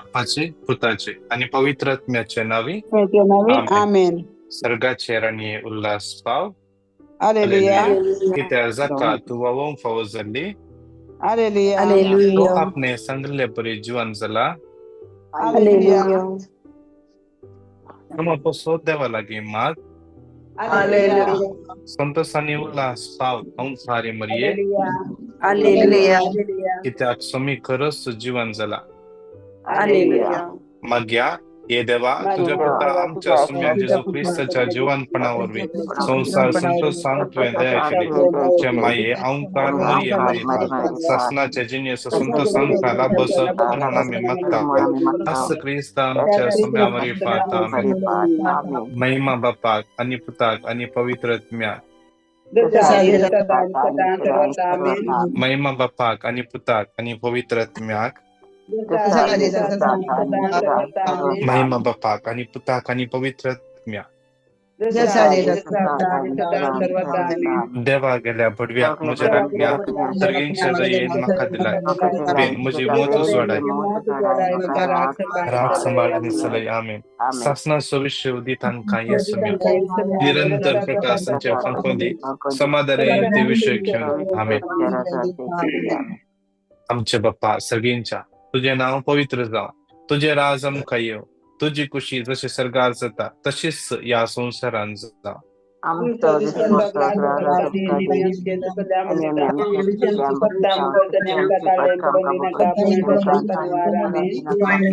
बापाचे, पुताचे आनी पवित्र आत्म्याचे नावी आमेन. सर्गाचेर आनी उल्हास पाव. हालेलुया. कित्याक जाका तूं वावोवंक फावो जाल्ली. हालेलुया. तो आपणे सांगिल्ले परी जिवन जाला. हालेलुया. आमा देवा लागीं माग. हालेलुया. संतोष आनी उल्हास पाव संसारी मरिये. हालेलुया. कित्याक स्वामी खरोच जिवन जाला. हालेलुया. मागया हे देवा, तुझ्या पुता आमच्या सुम्या जेजू क्रिस्ताच्या जिवनपणा वरवीं संवसार संतोषान तुवें दया केली. तुझ्या माये अहंकार मरिये मारिफात सासनाच्या जिनियस संतोषान खाला बसत म्हणून आमी मागता. अस क्रिस्ता आमच्या सुम्या मारिफात. आमेन. महिमा बापाक आनी पुताक आनी पवित्र आत्म्याक. महिमा बापाक आनी पुताक आनी पवित्र आत्म्याक. महिमा बापाक आनी पुताक आनी पवित्र आत्म्याक. देवा गेल्या भडव्या म्हज्या राखण्या सर्गींच्या दयेन म्हाका दिलाय बेन म्हजी मोत उजवाडाय राख सांबाळ आनी चलय. आमेन. सासनाचो विश्व दी तांकां येसम्या निरंतर प्रकाशांचे फांकोंदी समाधान ते विशय घेवन. आमेन. आमचे बाप्पा सर्गींच्या, तुजें नांव पवित्र जावं, तुजें राज आमकां येवं, तुजी कुशी जशें सर्गार जाता तशीच ह्या संवसारान जाता.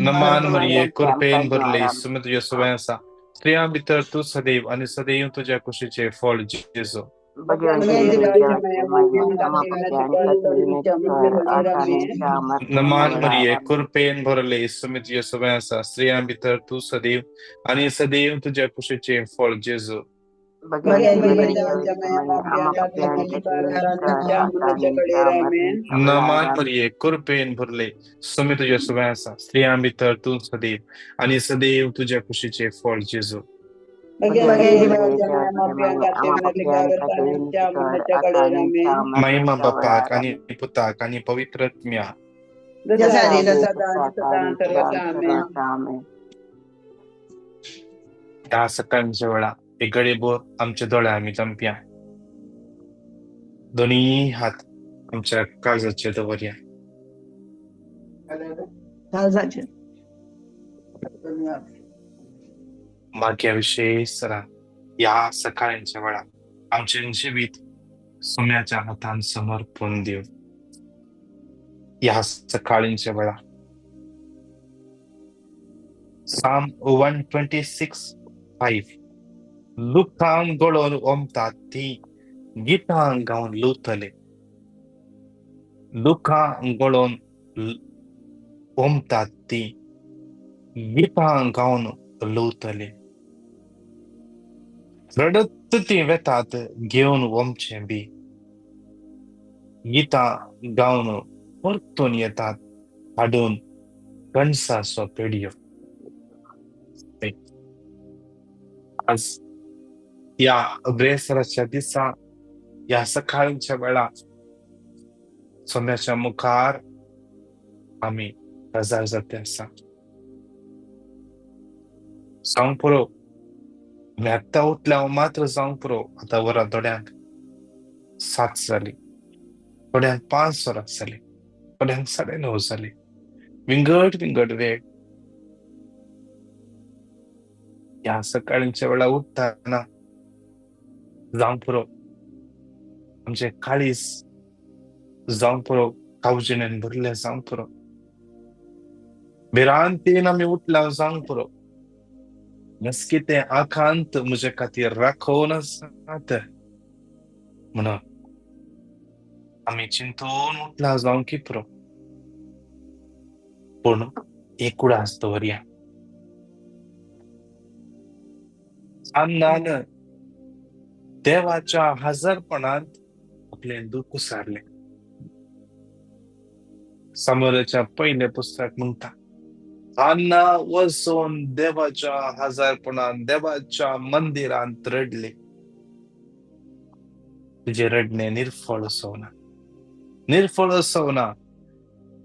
नमान मरिये, कृपेन भरले, सुमी तुज्या सुवें आसा, स्त्रियां भितर तूं सदैव आनी सदैव तुज्या कुशीचें फळ जेजू. नमान मरिये, कृपेन भरले, सुमी तुज्या सुवें आसा, स्त्रियां भितर तूं सदैव आनी सदैव तुज्या कुशीचें फळ जेजू. नमान मरिये, कृपेन भरले, सुमी तुज्या सुवें आसा, स्त्रियां भितर तूं सदैव आनी सदैव तुज्या कुशीचें फळ जेजू. महिमा बापाक आनी पुताक आनी पवित्र आत्म्याक. ह्या सकाळच्या वेळा एक गडेभर आमचे दोळे आमी चंपया, दोनी हात आमच्या काळजाचेर दवरया. मागया विशेष सरा ह्या सकाळच्या वेळा आमचें जिवीत सुम्याच्या हातान समर्पण दिव. ह्या सकाळींच्या वेळा Psalm 126:5 दुखां गळोवन ओमतात ती गितां गावन लुवतले. दुखां गळोवन ओमतात ती गितां गावन लुवतले. रडत ती वेतात घेवन ओमचें बी गितां गावन परतून येतात हाडून कणसाचो पेडयो. आज ह्या ब्रेसराच्या दिसा ह्या सकाळच्या वेळा सोम्याच्या मुखार आमी हजार जाते आसा. जावंक पुरो, आमी आत्तां उठल्या मात्र जावंक पुरो. आतां वरां थोड्यांक 7 जाली, थोड्यांक 5 वरां जाली, थोड्यांक 9:30 जाली, विंगड विंगड वेळ. ह्या सकाळच्या वेळा उठ्ठना जावंक पुरो आमचें काळीज जावंक पुरो कावजेणेन भरलें जावंक पुरो, भिरांतीन आमी उठला जावंक पुरो. नसकी तें आकांत म्हजे खातीर राखोवन आसात म्हणून आमी चिंतून उठला जावंक की पुरो. पूण एक उडास दवरया, अन्नान देवाच्या हजरपणांत आपलें दुःख उसारलें. समोराच्या पयलें पुस्तक म्हणटा, अन्ना वचून देवाच्या हजारपणान देवाच्या मंदिरांत रडले. तुजें रडणें निर्फळ असोना, निर्फळ असोना.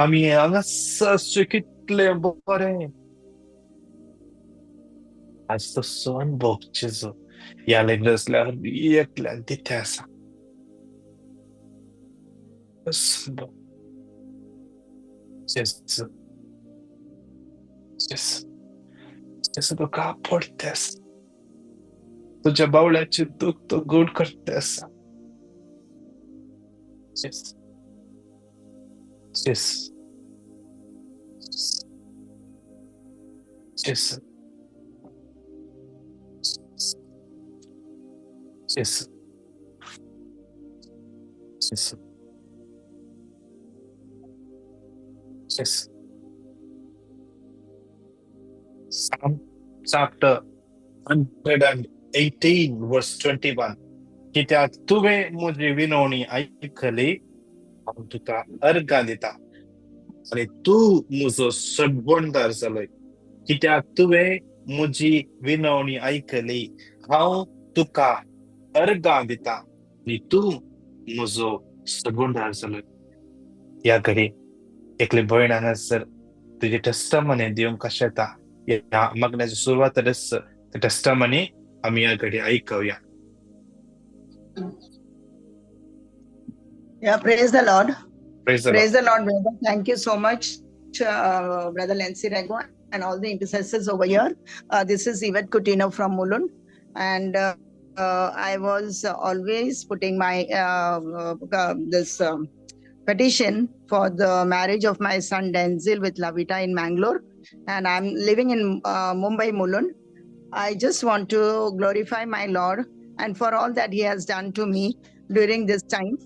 आमी हांगासर कितलें बरें. आज तसो अनुभव जेजू ह्या लग्नासल्या एकल्याक दिता आसा. तसो जेजू, जेजू, जेजू तुका आपडते आसा. तुज्या बावळ्याचें दूख तो गोड करता आसा. जेजू, जेजू, जेजू, जेजू, जेजू, जेजू. Psalm chapter 118 verse 21. कित्याक तुवें म्हजी विनवणी आयकली, हांव तुका अर्गां दिता आनी तूं म्हजो सडबणदार जालोय. कित्याक तुवें म्हजी विनवणी आयकली, हांव तुका अर्गां दिता आनी तूं म्हजो सडबणदार जालोय. ह्या घडी एकली भयण हांगासर तुजी टेस्टमनी दिवंक कशें येता. ह्या मागण्याची सुरवातच टेस्टमनी आमी ह्या घडी आयकूया. Yeah, praise the Lord. Praise the Lord. Praise the Lord, brother. Thank you so much, Brother Lancy Rego and all the intercessors over here. This is Yvette Coutinho from Mulund, and I was always putting my this petition for the marriage of my son Denzil with Lavita in Mangalore, and I'm living in Mumbai, Mulund. I just want to glorify my Lord and for all that he has done to me during this time.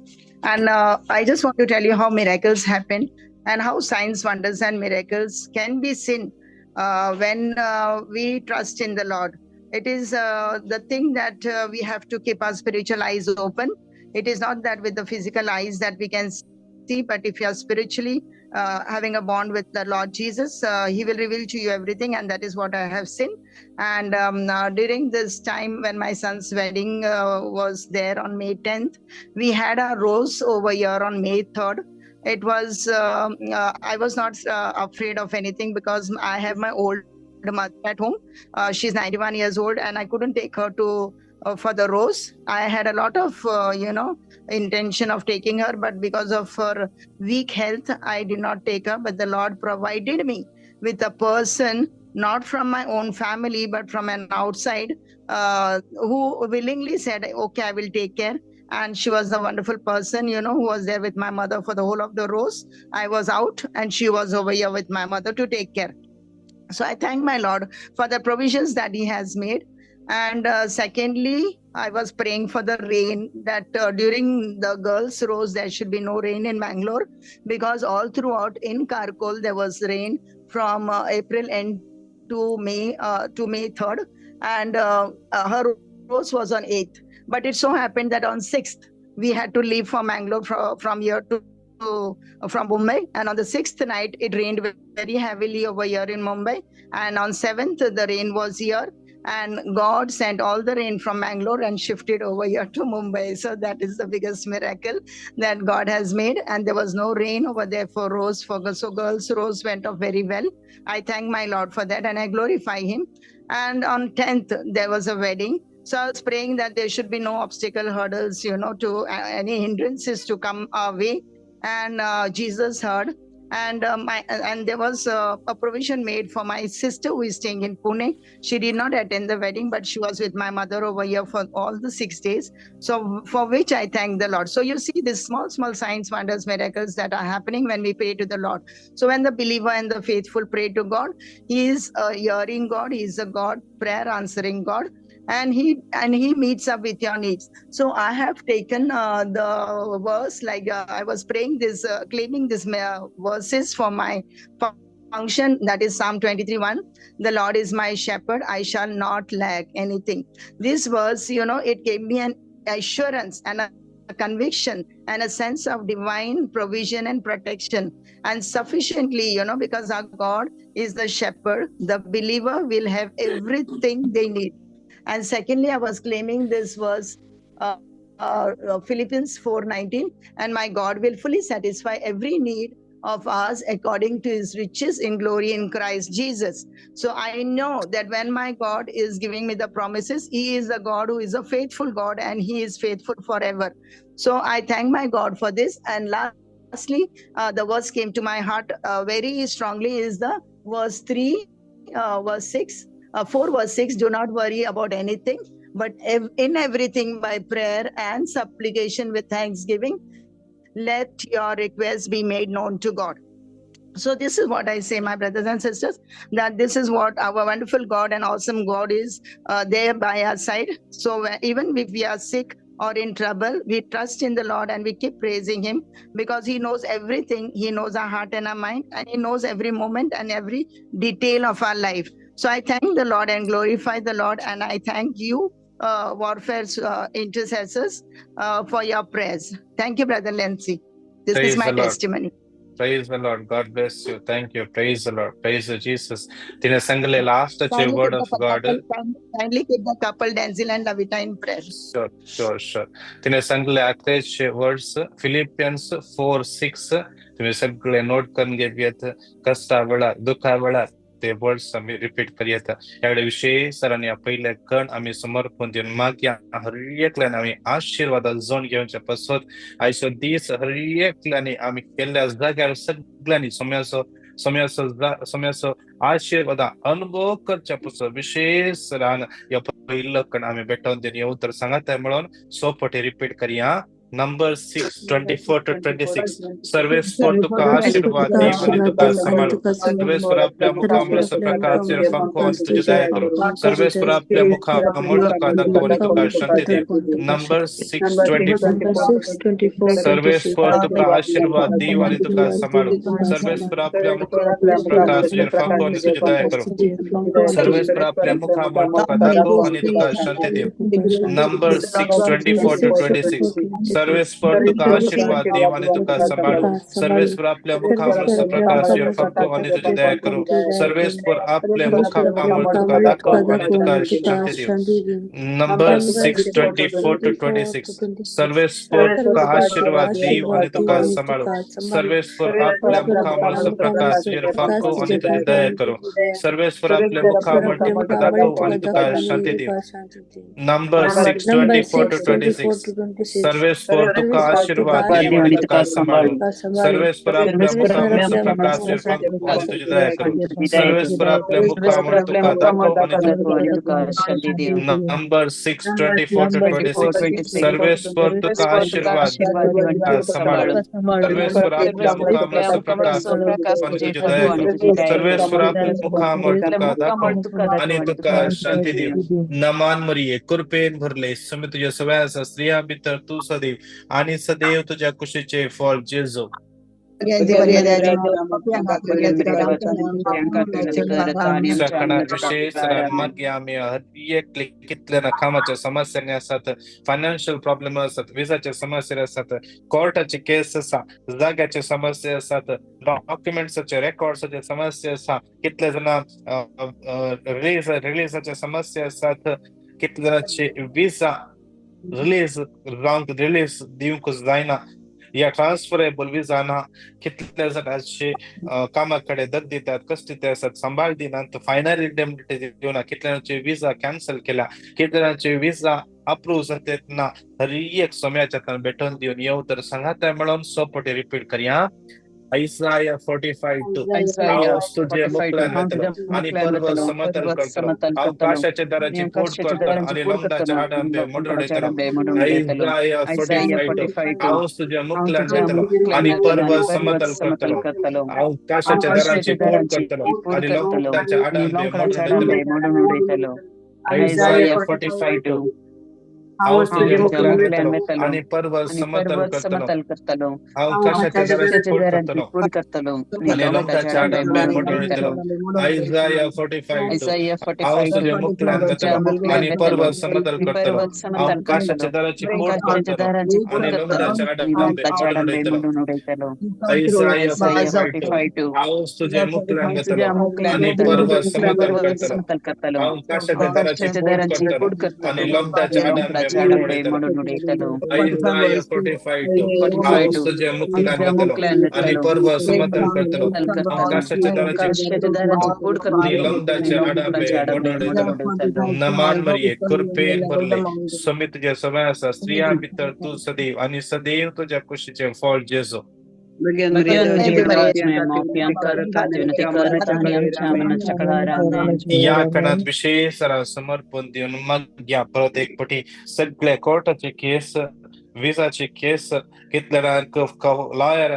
And I just want to tell you how miracles happen and how signs, wonders and miracles can be seen when we trust in the Lord. It is the thing that we have to keep our spiritual eyes open. It is not that with the physical eyes that we can see, but if you are spiritually having a bond with the Lord Jesus, he will reveal to you everything, and that is what I have seen. And during this time when my son's wedding was there on May 10th, we had a rose over here on May 3rd. It was, I was not afraid of anything because I have my old mother at home. She's 91 years old, and I couldn't take her to for the rose. I had a lot of, intention of taking her, but because of her weak health, I did not take her. But the Lord provided me with a person, not from my own family, but from an outside, who willingly said, okay, I will take care. And she was a wonderful person, who was there with my mother for the whole of the rose. I was out and she was over here with my mother to take care. So I thank my Lord for the provisions that he has made. And secondly, I was praying for the rain, that during the girls' rose, there should be no rain in Mangalore, because all throughout in Karkol, there was rain from April end to May 3rd. And her rose was on 8th. But it so happened that on 6th, we had to leave for Mangalore from here to from Mumbai. And on the 6th night, it rained very heavily over here in Mumbai. And on 7th, the rain was here. And God sent all the rain from Mangalore and shifted over here to Mumbai. So that is the biggest miracle that God has made. And there was no rain over there for rose. So girls' rose went off very well. I thank my Lord for that and I glorify him. And on 10th, there was a wedding. So I was praying that there should be no obstacle, hurdles, to any hindrances to come our way. And Jesus heard. And and there was a provision made for my sister who is staying in Pune. She did not attend the wedding, but she was with my mother over here for all the 6 days. So for which I thank the Lord. So you see these small, small signs, wonders, miracles that are happening when we pray to the Lord. So when the believer and the faithful pray to God, he is a hearing God. He is a God, prayer answering God. And he meets up with your needs. So I have taken the verse, like I was praying this, claiming this verses for my function, that is Psalm 23:1. The Lord is my shepherd, I shall not lack anything. This verse, it gave me an assurance and a conviction and a sense of divine provision and protection, and sufficiently, because our God is the shepherd, the believer will have everything they need. And secondly, I was claiming this verse, Philippians 4:19, and my God will fully satisfy every need of us according to his riches in glory in Christ Jesus. So I know that when my God is giving me the promises, he is a God who is a faithful God, and he is faithful forever. So I thank my God for this. And lastly, the verse came to my heart very strongly is the verse 3, verse 6, 4 verse 6, do not worry about anything, but in everything by prayer and supplication with thanksgiving, let your requests be made known to God. So this is what I say, my brothers and sisters, that this is what our wonderful God and awesome God is there by our side. So even if we are sick or in trouble, we trust in the Lord and we keep praising him, because he knows everything. He knows our heart and our mind, and he knows every moment and every detail of our life. So I thank the Lord and glorify the Lord, and I thank you, Warfare's intercessors, for your prayers. Thank you, Brother Lency. This Praise is my the Lord. testimony. Praise the Lord. God bless you. Thank you. Praise the Lord. Praise the Jesus. तिने सांगले लास्टचे Kindly word keep of the God. couple, kindly keep the couple Denzil and Lavita in prayer. Sure, sure, sure. तिने सांगले आखरेचे words Philippines 4:6 तुम्ही सगळे note करून घेऊयात. कष्टा वेळार, दुःखा वेळार ते वर्ड्स आम्ही रिपीट करूयात. ह्या विशेष सरांनी पयले कण आमी समर्पण दिवन मागया हर एकल्यान आमी आशिर्वादा जोन घेवचे पासत आयचो दीस हर एकल्यानी आमी केल्ल्या जाग्यार सगळ्यांनी सोम्याचो सोम्याचो सोम्याचो आशिर्वादा अनुभव करच्या पासत विशेष सरान ह्या पयलो कण आमी भेटोवन दिवन येवं तर सांगात म्हणून सोपटे रिपीट करया. Number 6, 24 to 26. सर्वेस्पर तुका आशीर्वाद देव आणि तुका सांभाळू. सर्वेस्पर आपल्या मुखामळ प्रकाश फांको आणि तुझी दया करू. सर्वेस्पर आपल्या मुखामळ तुका दाखवू आणि तुका शांती देव. नंबर 6, 24. सर्वेस्पर तुका आशीर्वाद देव आणि तुका सांभाळू. सर्वेस्पर आपल्या मुखामळ प्रकाश फांको आणि तुझी दया करू. सर्वेस्पर आपल्या मुखामळ तुका दाखवू आणि तुका शांती देव. Number 6, 24 to 26. सर्वेस्पर तुका आशीर्वाद देव आणि तुका सांभाळू. सर्वेस्पर आपल्या मुखामळ प्रकाश फांको आणि तुझी दया करू. सर्वेस्पर आपल्या मुखामळ तुका दाखवू आणि तुका शांती देव. Number 6, 24 to 26. सर्वेस्पर तुका आशीर्वाद देव आणि तुका सांभाळू. सर्वेस्पर आपल्या मुखामळ प्रकाश फांको आणि तुझी दया करू. सर्वेस्पर आपल्या मुखामळ तुका दाखवू आणि तुका शांती देव. Number 6, 24 to 26. सर्वेस्पर तुका आशीर्वाद देव आणि तुका सांभाळू. सर्वेस्पर आपल्या मुखामळ प्रकाश फांको आणि तुझी दया करू. सर्वेस्पर आपल्या मुखामळ तुका दाखवू आणि तुका शांती देव. Number 6, 24 to 26. सर्वेस्पर तुका आशीर्वाद सांभाळू. सर्वेस्पर आपल्या मुखामळ प्रकाश आणि तुझी दया करू. सर्वेस्पर आपल्या मुखामळ तुका दाखवू आणि तुका शांती देव. नमान मरिये, कृपेन भरले, स्वामी तुझ्या सगळ्या स्त्रिया भितर तू सदैव आणि सदैव तुझ्या कुशीचे फळ जेजू. विशेष मागे आम्ही हर एक कितल्या ना कामाच्या समस्यांनी आसात, फायनान्शियल प्रॉब्लेम आसात, विजाचे समस्या आसात, कोर्टाचे केस आसा, जाग्याचे समस्या आसात, डॉक्युमेंट्साचे रेकॉर्ड्साचे समस्या आसा, कितले जाणां रिलीजाचे समस्या आसात, कितले जाणांचे विजा रिलीज जावंक रिलीज दिवंक जायना या ट्रान्सफरेबल विजा ना, कितल्या जाणांचे कामा कडेन दग दितात, कश्ट आसात, सांबाळ दिनात, फायनल इंडेमनिटी दिवना, कितल्या जाणांचे विजा कॅन्सल केल्या, कितल्या जाणांचे विजा अप्रूव जातात ना. हर एक सोम्याच्या हातान भेटोवन दिवन येवं तर सांगात म्हणून सोपटे रिपीट करया. Isaiah 45:2. हांव तुजे मुखल्यान वतलो आनी पर्वत समतल करतलो. हांव काशाच्या दाराची फोड करतलो आनी लोंगडाच्या आडांबे मोडून उडयतलो. Isaiah 45:2. हांव तुज्या मुखल्यान वतलो आनी पर्वत समतल करतलो. हांव काशाच्या दाराची फोड करतलो आनी लोंगडाच्या आडांबे मोडून उडयतलो. Isaiah 45:2. हांव तुज्या मुखल्यान वतलो आनी पर्वत समतल करतलो. हांव काशाच्या दाराची फोड करतलो आनी लोंगडाच्या आडांबे मोडून उडयतलो. Isaiah 45:2. हांव तुज्या मुखल्यान वतलो आनी पर्वत समतल करतलो. हांव काशाच्या दाराची फोड करतलो आनी लोंगडाच्या आडांबे मोडून उडयतलो. Isaiah 45:2. हांव तुज्या मुखल्यान वतलो आनी पर्वत समतल करतलो. हांव काशाच्या दाराची फोड करतलो आनी लोंगडाच्या आडांबे म्हणून आडबे उडयतलो. म्हणून उडयतलो. आयजाया 45:2 पावस 45:2 तुज्या मुखल्यान तुज्या वतलो मुखल्यान आनी वतलो पर्व समतल करतलो. समतल हांव करतलो. काशाच्या दाराची काशाच्या दाराची फोड आनी करतलो लवंगाचे आनी आडाबे लवंगाचे आडाबे मोडून मोडून उडयतलो. उडयतलो. नमान मरिये, कृपेन भरले, स्वामी तुज्या सवय आसा, स्त्रियां भितर तूं सदैव आनी सदैव तुज्या कुशीचें फळ जेजू. भगवान मरिये, मोप्यां खातीर विनंती कर आनी आमच्या मरणाच्या कळार. आमेन. या कणात विशेष समर्पण दिवन मागया परत एक पटी सगळे कोर्टाचे केस, विजाची केस, कितले लॉयर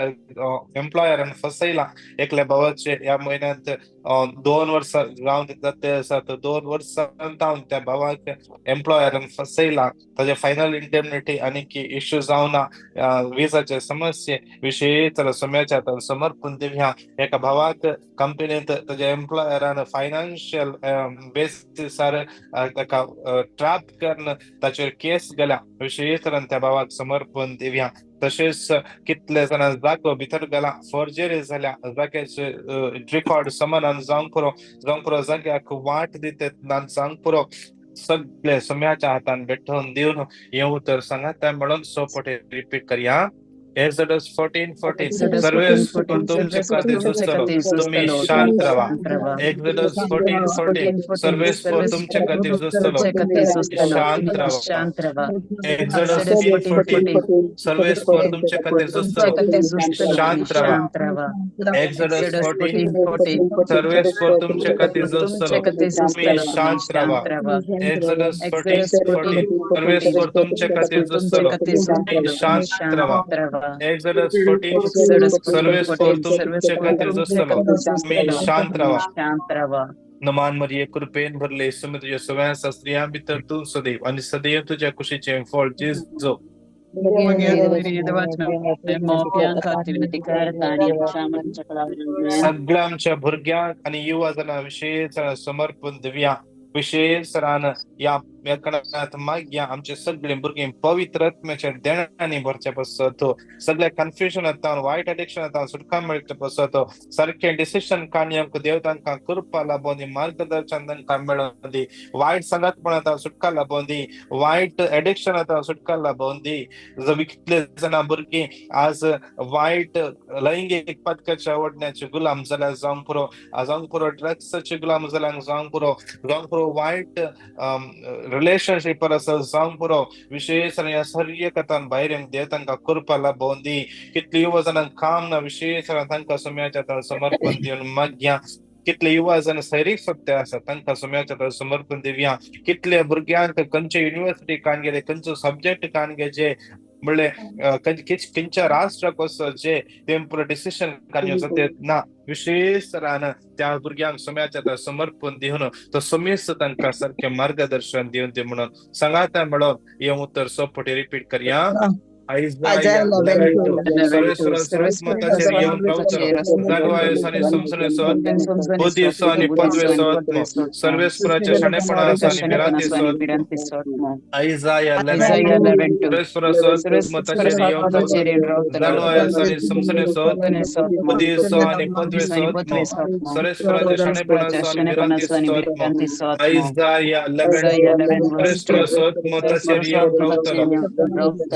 एम्प्लॉयरान फसयला. एकल्या भावाचे ह्या म्हयन्यांत 2 वर्सां जावन जाते आसा, तर 2 वर्सां जावन त्या भावाक एम्प्लॉयरान फसयला. ताजे फायनल इंडेमनिटी आनी की इश्यू जावना, विजाचे समस्ये विशेष सम्याच्या हातान समर्पण दिवया. एका भावाक कंपनीत ताज्या एम्प्लॉयरान फायनान्शियल बेसिसार ताका ट्रॅप करून ताचेर केस गेल्या, विशेष तरान त्या भावाक समर्पण दिवया. तशेंच कितले जाणां जागो भितर गेला, फोर्जरी जाल्या, जाग्याचे रिकॉर्ड समानान जावंक पुरो, जावंक पुरो जाग्याक वाट दितात ना जावंक पुरो, सगळे सम्याच्या हातान बेठोवन दिवन हें उतर सांगाता म्हणून 100 पटे रिपीट करया. Exodus 14:14 Exodus सर्वेस्पर 14:14 तुमचे सर्वेस्पर खातीर तुमचे झुजतलो, खातीर तुमी झुजतलो, शांत तुम्ही रावा. शांत रावा. Exodus Exodus 14:14 14:14 सर्वेस्पर तुमचे सर्वेस्पर खातीर झुजतलो, तुमचे खातीर झुजतलो, शांत तुम्ही रावा. शांत रावा. Exodus Exodus 14:14 14:14 सर्वेस्पर तुमचे खातीर तुमचे झुजतलो, खातीर झुजतलो, तुम्ही शांत रावा. शांत रावा. Exodus Exodus 14 14:14 सर्वेस्पर तुमचे खातीर तुमचे झुजतलो, खातीर तुमी झुजतलो, तुम्ही शांत रावा. शांत रावा. Exodus Exodus 14:14 14:14 सर्वेस्पर तुमचे खातीर तुमचे झुजतलो, खातीर तुमी झुजतलो, तुम्ही शांत रावा. शांत रावा. Exodus 14 Exodus सर्वेस्पर 14:14 तुमचे सर्वेस्पर खातीर तुमचे झुजतलो, खातीर तुमी झुजतलो, शांत तुम्ही रावा. शांत रावा. नमान मरिये, कृपेन भरले, स्वामी तुज्या सवय आसा, स्त्रियां भितर तूं सदैव आनी सदैव तुज्या कुशीचें फळ जेजू. मोप्यां खातीर विनंती कर आनी आमच्या मरणाच्या कळार. आमेन. सगळ्या आमच्या भुरग्यांक आनी युवा जणां विशेष समर्पण दिवया. विशेष तरान ह्या कणांत मागया आमचे सगळे भुरगीं पवित्र आत्म्याच्या देणांनी भरचे पसत, सगळ्या कन्फ्युजनांत वायट एडिक्शनांत सुटका मेळचे पसत, सारकें डिसिशन काडून आमकां देव तांकां कृपा लाबोवन दी, मार्गदर्शन तांकां मेळोवन दी, वायट सांगातपणांत सुटका लाबोवन दी, वायट एडिक्शनांत सुटका लाबोवन दी. कितले जाणां भुरगीं आज वायट लैंगीक पथकाच्या ओडण्याचे गुलाम जाल्यार जावंक पुरो, जावंक पुरो ड्रग्साचे गुलाम जाल्यार जावंक पुरो, जावंक पुरो वायट रिलेशनशीप आसा जावंक पुरो. विशेष ह्या सर्य कथान भायर येवंक देव तांकां कृपा लाबोवन दी. कितले युवा जाणांक काम ना, विशेष तांकां सम्याच्या समर्पण दिवन मागया. कितले युवा जण सैरीक सत्य आसा तांकां सम्याच्या समर्पण दिवया. कितले भुरग्यांक खंयचे युनिवर्सिटी कान गेले, खंयचो सब्जेक्ट कान घेचे, म्हणले खंयच्या राष्ट्राक वचचे ते पुरो डिसिशन काडून ते ना, विशेष तरान त्या भुरग्यांक सम्याच्या समर्पण दिवन तो समेस्त तांकां सारकें मार्गदर्शन दिवन दी म्हणून सांगाता म्हणून हें उतर 100 पटी रिपीट करया. Isaiah 11:2 11:2 सर्वेस्पर मताचेर येवन रावतलो, जाणवायस आनी समजणेचो आत्मो, बुद्धीचो आनी पदवेचो आत्मो, सर्वेस्पराच्या शाणेपणाचो आनी भिरांतेचो आत्मो. आयजाया 11:2 सर्वेस्पराचो मताचेर येवन रावतलो, जाणवायस आनी समजणेचो आत्मो, बुद्धीचो आनी पदवेचो आत्मो, सर्वेस्पराच्या शाणेपणाचो आनी भिरांतेचो आत्मो. आयजाया 11:2 सर्वेस्पराचो मताचेर येवन रावतलो,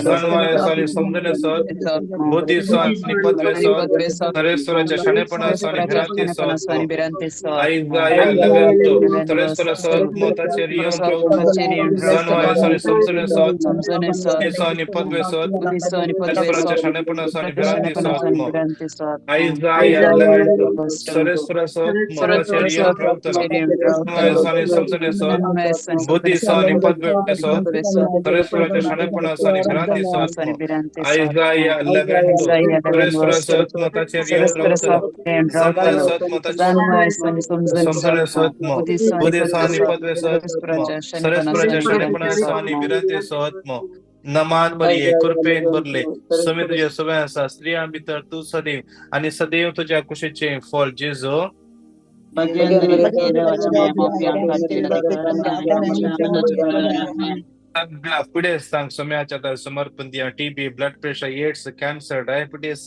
जाणवायस आणि समजणेचो आत्मो, बुद्धीचो आणि पदवेचो आत्मो, सर्वेस्पराच्या शाणेपणाचो आणि भिरांतेचो आत्मो. आयजाया 11:2 सर्वेस्पराचो मताचेर येवन रावतलो, जाणवायस आणि समजणेचो आत्मो, बुद्धीचो आणि पदवेचो आत्मो, सर्वेस्पराच्या शाणेपणाचो आणि भिरांतेचो आत्मो. आयजाया 11:2 सर्वेस्पराचो मताचेर येवन रावतलो, जाणवायस आणि समजणेचो आत्मो, बुद्धीचो आणि पदवेचो आत्मो, सर्वेस्पराच्या शाणेपणाचो आणि भिरांतेचो आत्मो. आयजाया 11:2 सर्वेस्पराचो मताचेर येवन रावतलो, जाणवायस समजणेचो आत्मो, बुद्धीचो आणि पदवेचो आत्मो, सर्वेस्पराच्या शाणेपणाचो आणि भिरांतेचो आत्मो. नमान मरिये, कृपेन भरले, स्वामी तुज्या सवय आसा, स्त्रियां भितर तूं सदैव आनी सदैव तुज्या कुशीचें फळ जेजू. सगळ्या पिडेस्तांक सम्याच्या समर्पण दिया. TB, blood pressure, AIDS, cancer, diabetes,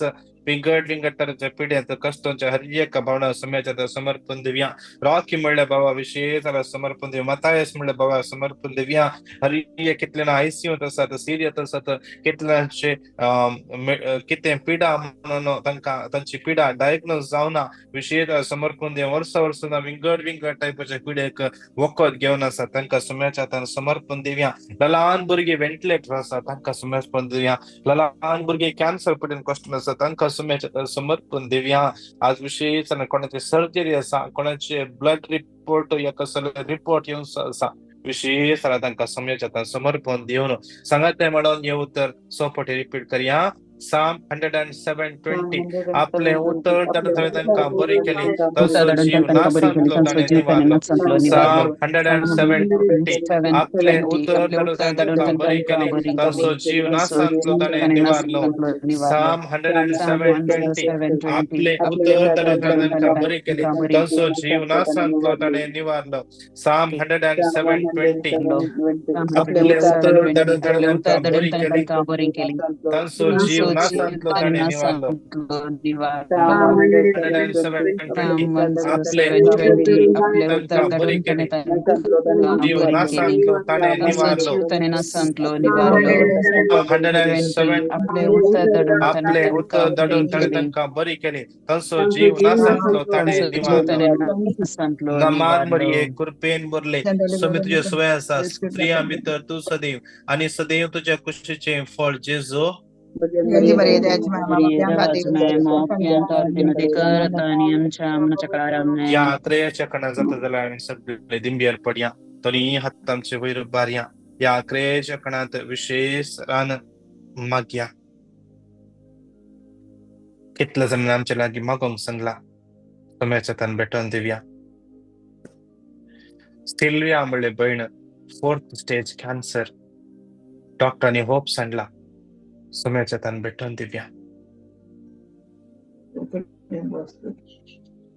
विंगड विंगड तरांच्या पिड्यांत कश्टांच्या हर एका भावना सुम्याच्या समर्पण दिवया. रॉकी म्हणल्या बाबा विशेष समर्पण दिवया. मतायस म्हणल्या बाबा समर्पण दिवया. हर एक कितले आयसीयूत आसात, सिरियत आसात, कितल्यांचे कितें पिडा म्हणून तांकां तांची पिडा डायग्नोज जावना, विशेष समर्पण दिवया. वर्सा वर्सां विंगड विंगड टायपाच्या पिडेक वखद घेवन आसा, तांकां सुम्याच्या हातान समर्पण दिवया. ल्हान भुरगीं व्हेंटिलेटर आसा, तांकां समर्पण दिवया. ल्हान भुरगीं कॅन्सर पिडेन कश्ट आसा, तांकां सुम्याच्या समर्पण दिवया. आज विशेष कोणाची सर्जरी आसा, कोणाचे ब्लड रिपोर्ट या कसलो रिपोर्ट येवन आसा, विशेष तांकां सुम्याच्या हातान समर्पण दिवन सांगाते म्हणून हे उतर सोपटे रिपीट करया. Psalm 107:20 आपले उतर ताणें तांकां बरी केली, तांचो जीव नासांतलो ताणें निवारलो. Psalm 107:20 आपले उतर ताणें तांकां बरी केली, तांचो जीव नासांतलो ताणें निवारलो. Psalm 107:20 आपले उतर ताणें तांकां बरी केली, तांचो जीव नासांतलो ताणें निवारलो. Psalm 107:20 आपले उतर ताणें तांकां बरी केली, तांचो जीव नासांतलो ताणें निवारलो. 107:20 आपले तांकां बरी केली, जीव नासांतलो ताणें निवारलो. 107 आपले उतर धाडून ताणें तांकां बरी केली, तांचो जीव नासांतलो ताणें निवारलो. नमान मरिये कृपेन भरले, स्वामी तुजे सुवे आसा, स्त्रियां भितर तूं सदैव आनी सदैव तुज्या कुशीचें फळ जेजू. या त्रयाच्या कणा जाता जाल्यार आमी सगळे दिंबियर पडया, दोनी हात आमचे वयर बारया. या क्रयाच्या कणांत विशेष रान मागया. कितल्या जाणांनी आमच्या लागीं मागोंक सांगला, सुम्याच्या हातान भेटोवन दिवया. सिल्विया म्हणले भयण 4th stage cancer, डॉक्टरांनी होप सांडला, सुम्याच्या हातान भेटोवन दिवया.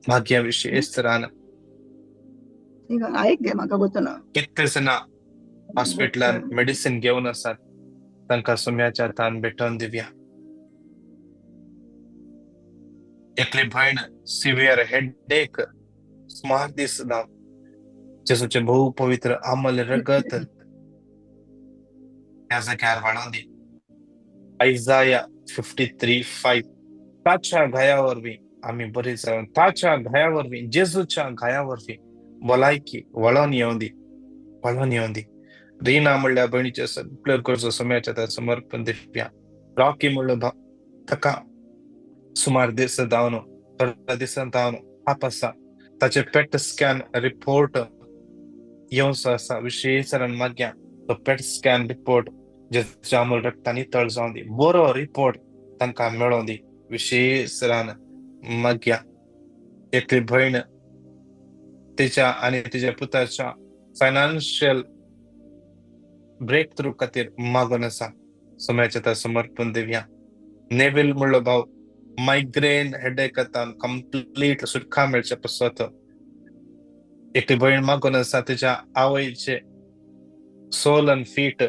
मागया विशेष तरान. कितले जाणां हॉस्पिटलान मेडिसिन घेवन आसात, तांकां सुम्याच्या हातान भेटोवन दिवया. एकली भयण सिवियर हेडेक सुमार दीस जावन, जेजूचें भोव पवित्र आमल रगत ह्या जाग्यार व्हाळोन दी. आयजाया 53:5 ताच्या घाया वरवीं आमी बरी जावन, ताच्या घाया वरवीं, जेजूच्या घाया वरवीं भलायकी वळोन येवं दी, वळोन येवं दी. रीना म्हणल्या भयणीचे सगळे गरजो सुम्याच्या हातान समर्पण दिवया. रॉकी म्हणलो भाव, ताका सुमार दीस जावन, थोड्या दिसान जावन ताप आसा, ताचे पेट स्कॅन रिपोर्ट येवचो आसा, विशेष मागया तो पेट स्कॅन रिपोर्ट जेजूच्या अमूल रक्तान नितळ जावं दी, बरो रिपोर्ट तांकां मेळों दी, विशेष मागया. एकली भयण तिच्या आनी तिच्या पुताच्या फायनान्शियल ब्रेक थ्रू खातीर मागून आसा, सुम्याच्या हातान समर्पण दिवया. नेवील म्हणलो भाव मायग्रेन हेडेक आतां कंप्लीट सुटका मेळचे पसत. एकली भयण मागून आसा तिच्या आवयचे सोल आनी फीट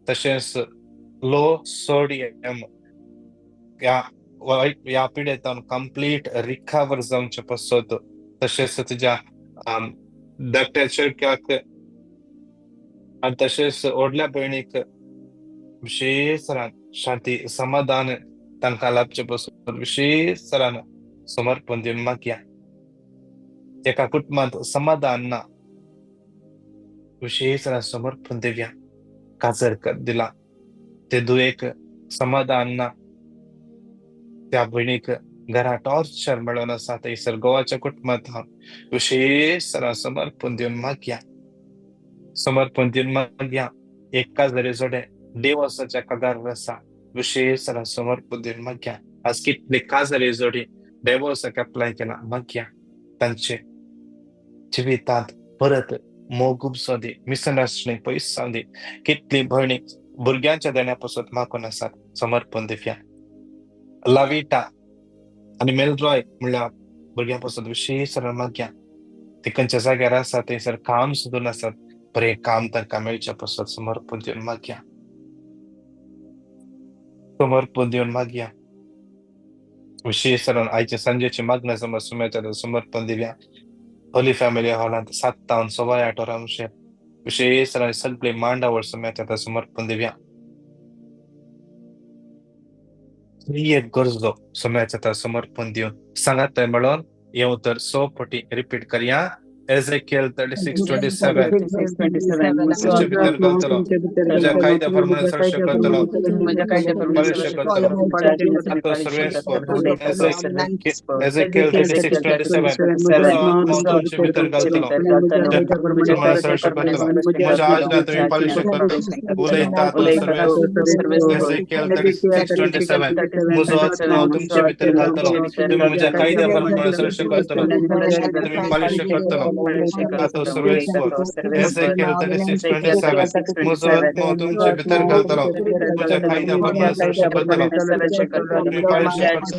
तशेंच लो सोडियम ह्या पिडेंतल्यान कंप्लीट रिकवर जावचे पसत. तशेंच तिच्या धाकट्या चेडक्याक आनी तशेंच व्हडल्या भयणीक विशेष शांती समाधान तांकां लाभचे पसून विशेष तरान समर्पण दिवन मागया. एका कुटुंबांत समाधान ना, विशेष तरान समर्पण दिवया. काजर दिला ते दुयेक समाधान ना, त्या भयणीक घरा टॉर्चर मेळोन आसा, थंयसर गोवाच्या कुटुंबांत विशेष तरान समर्पण दिवन मागया, समर्पण दिवन मागया. एक काजरे जोडे देवसाच्या कागार आसा, विशेष तरान समर्पण दिवन मागया. आज कितले काजरे जोडी देवसाक अप्लाय केला, मागया तांचे जिवितांत परत मोग उपसो दी, मिसअंडरस्टँडींग पयस जावं दी. कितली भयणी भुरग्यांच्या देण्या पासत मागून आसात, समर्पण दिवया. लाविटा आनी मेलरॉय म्हणल्यार भुरग्यां पासत विशेष तरान मागया. ते खंयच्या जाग्यार आसा थंयसर काम सोदून आसात, बरें काम तांकां मेळचे पासत समर्पण दिवन मागया, समर्पण दिवन मागया. विशेष तरान आयचे सांजेची मागण्या समज सुम्याच्या समर्पण दिव्या होली फॅमिली हॉलांत 7 8:15 वरां मुशेर विशेष तरान सगळे मांडावळ सुम्याच्या समर्पण दिव्या. एक गरजो सुम्याच्या समर्पण दिवन सांगात म्हणून हे उतर 100 पटी रिपीट करया. Ezekiel 36:27 तुमचे भितर घालतलो, तुज्या कायद्या प्रमाणे सर्श करतलो, पवित्र करतलो. आतां सर्वेस्पर Ezekiel 36:27 तुजो आत्मो तुमचे भितर घालतलो, प्रमाणे सर्श करतलो, म्हज्या आज्ञा तुमी पालिश करतलो, उलयता तो सर्वेस्पर. Ezekiel 36:27 म्हजो आत्मो तुमचे भितर घालतलो, तुमी म्हज्या कायद्या प्रमाणे सर्श करतलो, तुमी पालिश करतलो. तो सर्वेस्पर. Ezekiel 36:27 म्हजो आत्मो तुमचे भितर घालतलो, तुमच्या कायद्या प्रमाणे सर्श करतलो, तुमी पालिश करतलो,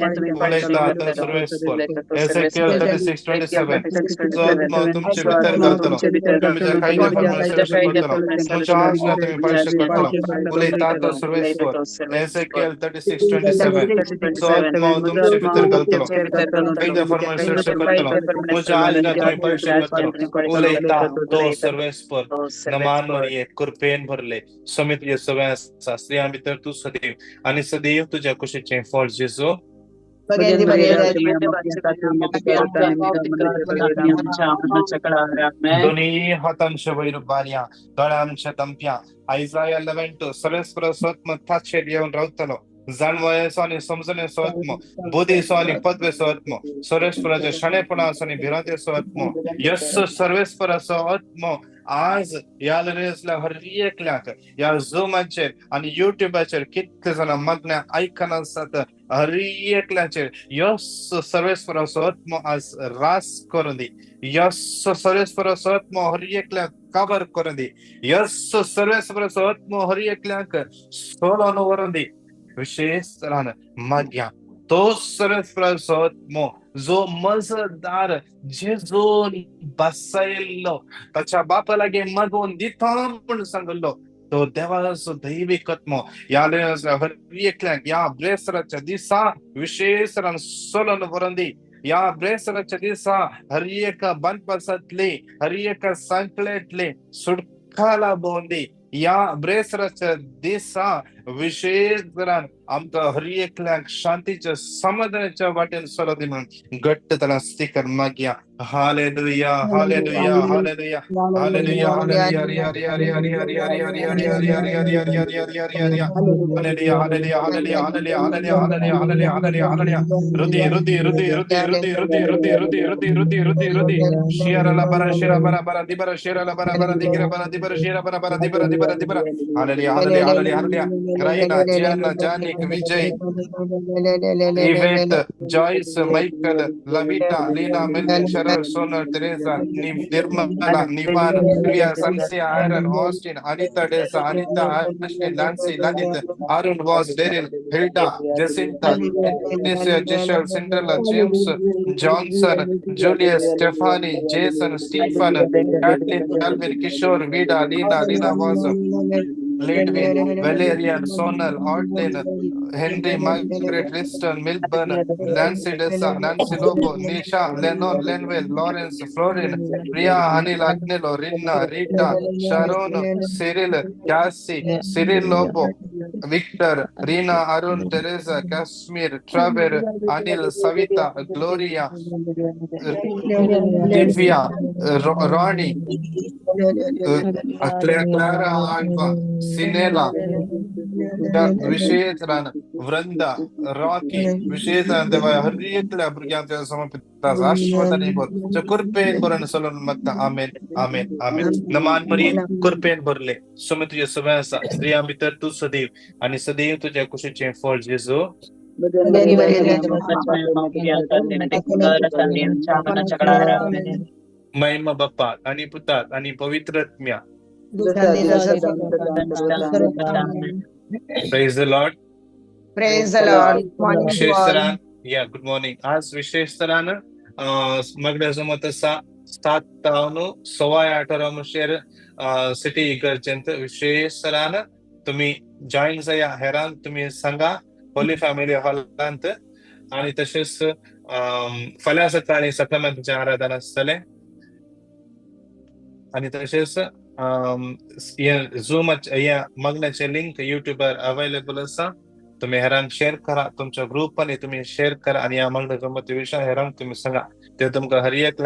उलयता तो सर्वेस्पर. Ezekiel 36:27 म्हजो आत्मो तुमचे भितर घालतलो, तुमच्या कायद्या प्रमाणे सर्श करतलो, म्हज्या आज्ञा तुमी पालिश करतलो, उलयता तो सर्वेस्पर. Ezekiel 36:27 म्हजो आत्मो तुमचे भितर घालतलो, कायद्या प्रमाणे सर्श करतलो, म्हज्या आज्ञा तुमी पालिश करतलो, उलयता तो सर्वेस्पर. नमान मरिये, कृपेन भरले, स्वामी तुजे सगळे आसा, स्त्रियां भितर तूं सदैव आनी सदैव तुज्या कुशीचें फळ जेजू. दोन्ही हातांच्या वयर बारया, दोळ्यांच्या दमप्या. आयजाया 11:2 सर्वेस्पर आत्मो ताचेर येवन रावतलो, जाणवयेचो आनी समजणेचो आत्मो, बुद्धीचो आनी पदवेचो आत्मो, सर्वेस्पराच्या शाणेपणाचो आनी भिरांतेचो आत्मो. यस सर्वेस्पराचो आत्मो आज ह्या लरेसल्या हर एकल्याक ह्या झुमाचेर आनी युट्युबाचेर कितले जाणां मागण्या आयकना आसात, हर एकल्याचेर यस सर्वेस्पराचो आत्मो आज रास करून दी. यस सर्वेस्पराचो आत्मो हर एकल्याक काबर करून दी. यस सर्वेस्पराचो आत्मो हर एकल्याक सोलोन व्हरून दी. विशेष तरान मागया तो सर्वेस्पराचो आत्मो जो मजदार जेजून बसयल्लो, ताच्या बापा लागीं मागून दिता म्हूण सांगिल्लो तो देवाचो दैवीक आत्मो ह्या हर एकल्याक ह्या ब्रेसराच्या दिसा विशेष तरान सोलोन व्हरून दी. ह्या ब्रेसराच्या दिसा हर एका बांदपासांतली, हर एका सांकळेंतली सुटका भोवन दी. ह्या ब्रेसराच्या दिसा विशेष तरान आमकां हर एकल्याक शांतीच्या समाधानाच्या वाटेन चलत दी म्हणून घट्ट तरान स्टिकर मागया. Hallelujah, hallelujah, hallelujah, hallelujah, hallelujah, रिया रिया रिया रिया रिया रिया रिया रिया रिया रिया रिया रिया रिया रिया रिया रिया. Hallelujah, hallelujah, hallelujah, hallelujah, hallelujah, hallelujah, hallelujah, hallelujah, hallelujah. रुदी रुदी रुदी रुदी रुदी रुदी रुदी रुदी रुदी रुदी रुदी रुदी. शियरला बरा शिरा बरा बरा दिबरा शिरला बरा बरा दिगिरा बरा दिबरा शिरा बरा बरा दिबरा दिबरा दिबरा. Hallelujah, hallelujah, hallelujah, hallelujah. Raina, Gianna, Janik, Vijay, Yvette, Joyce, Michael, Lavita, Leena, Melvin, Cheryl, Sonal, Teresa, Nirmala, Nivan, Priya, Sansia, Aaron, Austin, Anita, Desa, Anita, Ashley, Nancy, Lalit, Arun, Voss, Daryl, Hilda, Jacinta, Nisha, Jishal, Cinderella, James, Johnson, Julius, Stephanie, Jason, Stephen, Kathleen, Calvin, Kishore, Vida, Lina, Lina Voss, Lidwin, Valerian, Sonal, Alton, Henry, Margaret, Liston, Milburn, Nancy Dessa, Nancy Lobo, Nisha, Lennon, Lenwell, Lawrence, Florin, Priya, Anil, Agnello, Rinna, Rita, Sharon, Cyril, Cassie, Cyril Lobo, Victor, Rina, Arun, Teresa, Kashmir, Trevor, Anil, Savita, Gloria, Divya, Ronnie, Clara Alva, Sinela, विशेष Vrinda, Rocky, विशेष हर एकल्या भुरग्यांक समर्पित आशीर्वादाने भर, कृपेन भरून सोलून मागता. आमेन, आमेन, आमेन. नमान मरिये, कृपेन भरले, स्वामी तुजे सगळे आसा, स्त्रियां भितर तूं सदैव आनी सदैव तुज्या कुशीचें फळ जेजू. महिमा बाप्पा आणि पुतात आणि पवित्र आत्म्या. Praise the Lord. Praise the Lord. विशेष तरान या गुड मॉर्निंग. आज विशेष तरान मागण्या जमत आसा 7 तावन 8:15 वरां मुशेर सिटी इगर्जेंत विशेष तरान तुम्ही जॉईन जाया. हेरान तुम्ही सांगा होली फॅमिली हॉलांत आनी तशेंच फाल्यां सकाळीं साक्रामेंताचें आराधन आसतलें. आनी तशेंच हें झुमाचें हें मागण्याचें लिंक युट्यूबार अवेलेबल आसा. तुमी हेरांक शेअर करा, तुमच्या ग्रुपांनी तुमी शेअर करा आनी ह्या मागण्या जमती विशय हेरांक तुमी सांगा. ते तुमकां हर एक